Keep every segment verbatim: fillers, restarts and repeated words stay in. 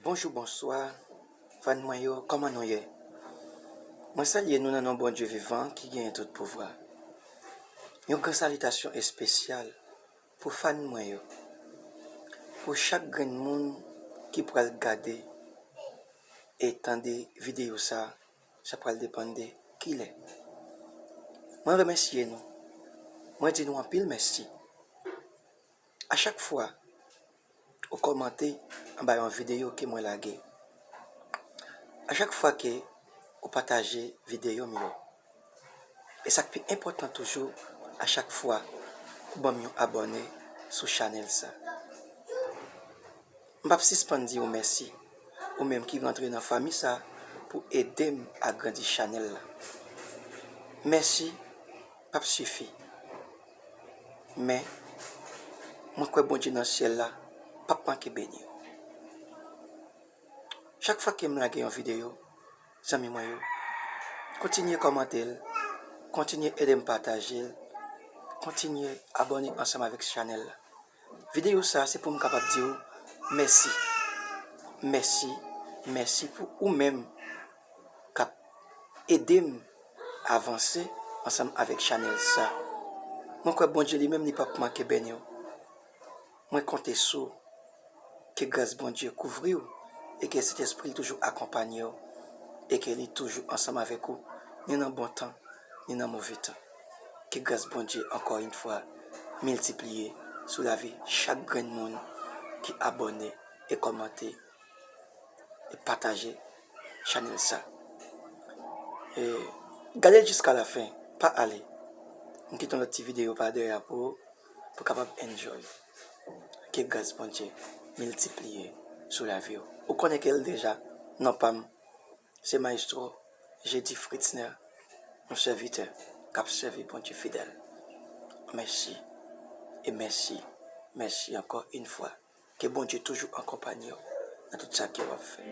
Bonjou, bonswa, fan mwen yo, kòman nou ye? Mwen salye nou nan non Bondye vivan ki genyen tout pouvwa. Yon gran salitasyon espesyal pou fan mwen yo, pou chak grenn moun ki pral gade e tande videyo sa, sa pral depann de kilè. Mwen remèsye nou. Mwen di nou anpil mèsi. A chak fwa ou kòmante anba yon videyo ke mwen lage, a chak fwa ke ou pataje videyo m yo, e sa k pi enpòtan toujou, a chak fwa ou ban m yon abòne sou chanèl sa. M p ap sispann di w mèsi, ou menm ki rantre nan fanmi sa pou ede m agrandi chanèl la. Mèsi p ap sifi, men mwen kwè Bondye nan syèl la p ap manke beni w. Chak fwa ke m lage yon videyo, zanmi mwen yo, kontinye kòmante l, kontinye ede m pataje l, kontinye abòne ansanm avèk chanèl la. Videyo sa se pou m kapab di w mèsi. Mèsi, mèsi pou ou menm k ap ede m avanse ansanm avèk chanèl sa. Mwen kwè Bondye li menm li p ap manke beni w. Mwen konte sou ke gras Bondye kouvri w e ke Sentespri l toujou akonpanye w e ke li toujou ansanm avèk ou, ni nan bon tan, ni nan move tan. Ke gras Bondye ankò yon fwa miltipliye sou lavi chak grenn moun ki abòne e kòmante e pataje chanèl sa. E gade l jiska lafen, pa ale. M kite yon lòt ti videyo pa dèyè pou ou, pou w kapab enjoy. Ke gras Bondye miltipliye sou lavi w. Ou konnen ke l deja, non pa m, se Maestro Jedi Fritzner, yon sèvitè k ap sèvi Bondye fidèl. Mèsi, e mèsi, mèsi ankò yon fwa. Ke Bondye toujou akonpanye w nan tout sa ke w ap fè.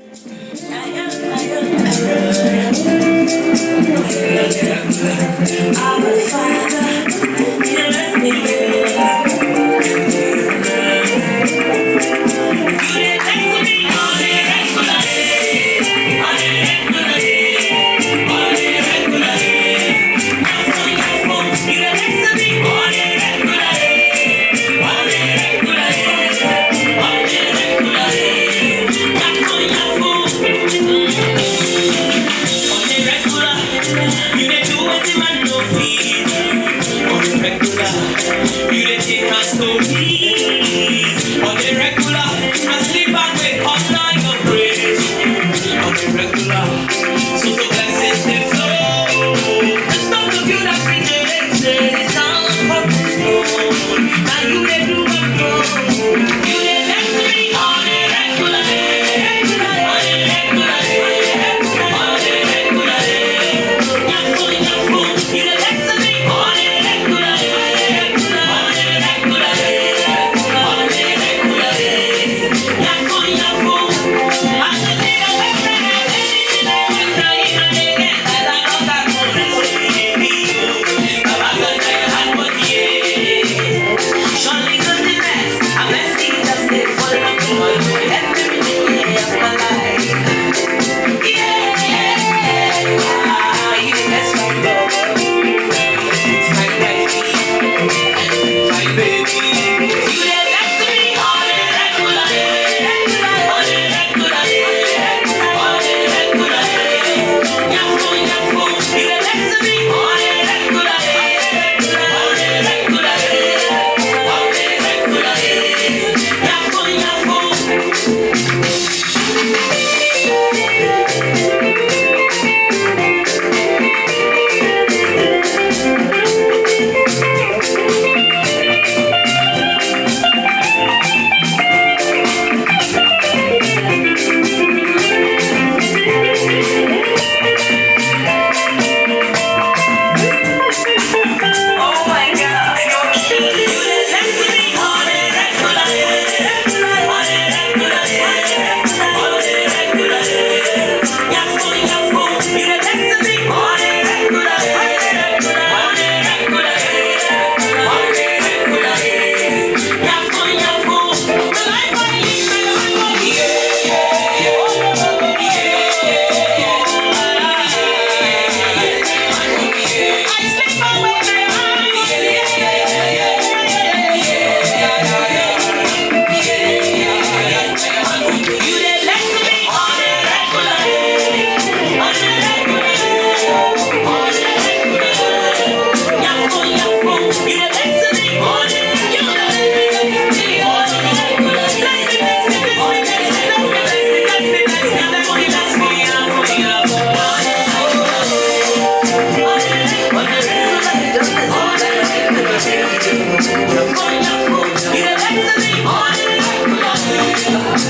On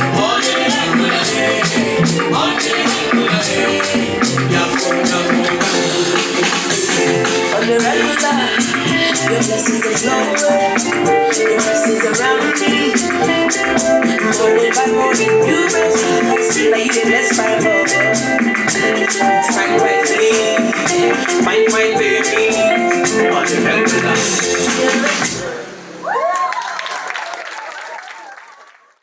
the regular, your blessings are flowing, your mercies around me. Morning by morning, new mercies, lady, bless my love. Fine, fine, baby, fine, fine, baby.